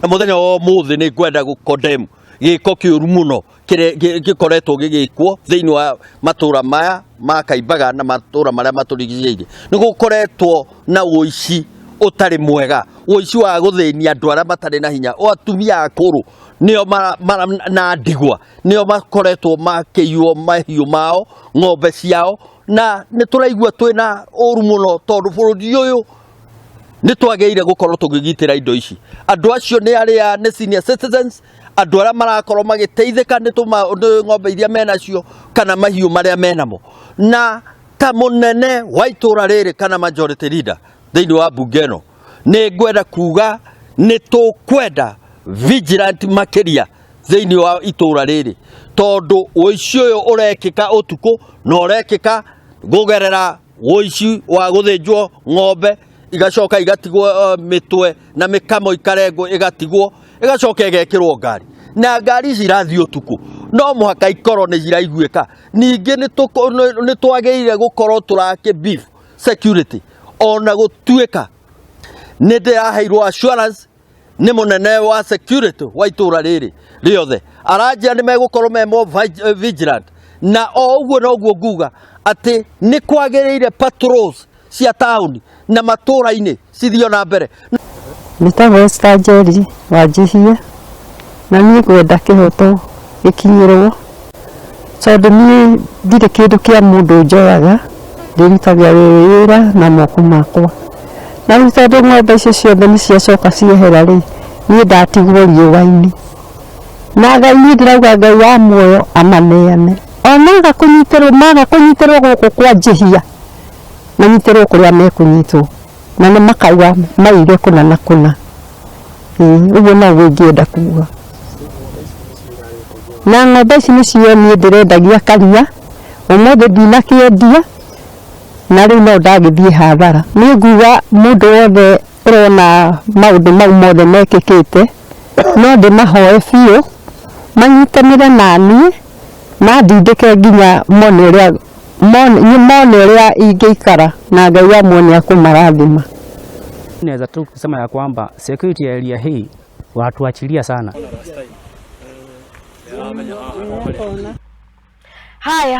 Na mũthenya wa ũmũthĩ nĩ ngwenda gũ condemn gĩko kĩũru mũno gĩkoretwo gĩgĩkwo thĩinĩ wa matũra maya ma Kaimbaga na matũra marĩa matũrigicĩirie. Nĩ gũkoretwo na ũici ũtarĩ mwega, ũici wa gũthĩnia andũ arĩa matarĩ na hinya, o atumia akũrũ nĩo na ndigwa nĩo makoretwo makĩiywo mahiũ mao, ng'ombe ciao, na nĩ tũraigua twĩna ũru mũno tondũ bũrũri ũyũ nĩ twagĩrĩire gũkorwo tũkĩgitĩra indo ici. Andũ acio nĩ arĩa nĩ senior citizens, andũ arĩa marakorwo magĩteithĩka nĩ ng'ombe iria menacio kana mahiũ marĩa menamo. Na ta mũnene wa itũra rĩrĩ kana majority leader thĩinĩ wa mbunge ĩno, nĩ ngwenda kuga nĩ tũkwenda vigilant makĩria thĩinĩ wa itũra rĩrĩ, tondũ ũici ũyũ ũrekĩka ũtukũ na ũrekĩka kũgerera ũici wa gũthĩnjwo ng'ombe igacoka igatigwo mĩtwe na mĩkamo ikarengwo ĩgatigwo ĩgacoka ĩgekĩrwo ngari, na ngari ici irathiĩ ũtukũ, no mũhaka ikorwo nĩ iraiguĩka. Ningĩ nĩ twagĩrĩire gũkorwo tũrakĩ beef security, ona gũtuĩka nĩ ndĩraheirwo assurance nĩ mũnene wa security wa itũra rĩrĩ rĩothe, aranjĩra nĩ megũkorwo me more vigilant. Na o ũguo noguo nguga atĩ nĩ kwagĩrĩire patrols cia taũni na matũra-inĩ cithiĩ na mbere. Njĩtagwo Esther Njeri Wanjihia, na niĩ ngwenda kĩhoto gĩkinyĩrwo, tondũ niĩ ndirĩ kĩndũ kĩa mũndũ njoyaga, ndĩrutaga wĩra na moko makwa. Na rĩu tondũ ng'ombe icio ciothe nĩ ciacoka ciehera rĩ, niĩ ndatigwo riũa-inĩ. Na Ngai, niĩ ndĩrauga Ngai wa muoyo amaneane. O maga kũnyitĩrwo, maga kũnyitĩrwo gũkũ kwa Njihia, manyitĩrwo kũrĩa mekũnyitwo, na nĩ makauga maire kũna na kũna. Ĩĩ, ũguo noguo ingĩenda kuga. Na ng'ombe ici nĩcio niĩ ndĩrendagia Karia, ũmũthĩ ndinakĩendia, na rĩu no ndagĩthiĩ hathara. Niĩ nguga mũndũ wothe ũrona maũndũ mau mothe mekĩkĩte, no ndĩmahoe biũ manyitanĩre naniĩ, mandindĩke nginya mone ũrĩa mone ũrĩa ingĩikara, na Ngai wa muoyo nĩ akũmarathima. Naweza tu kusema ya kwamba security ya area hii wanatuachilia sana. Haya.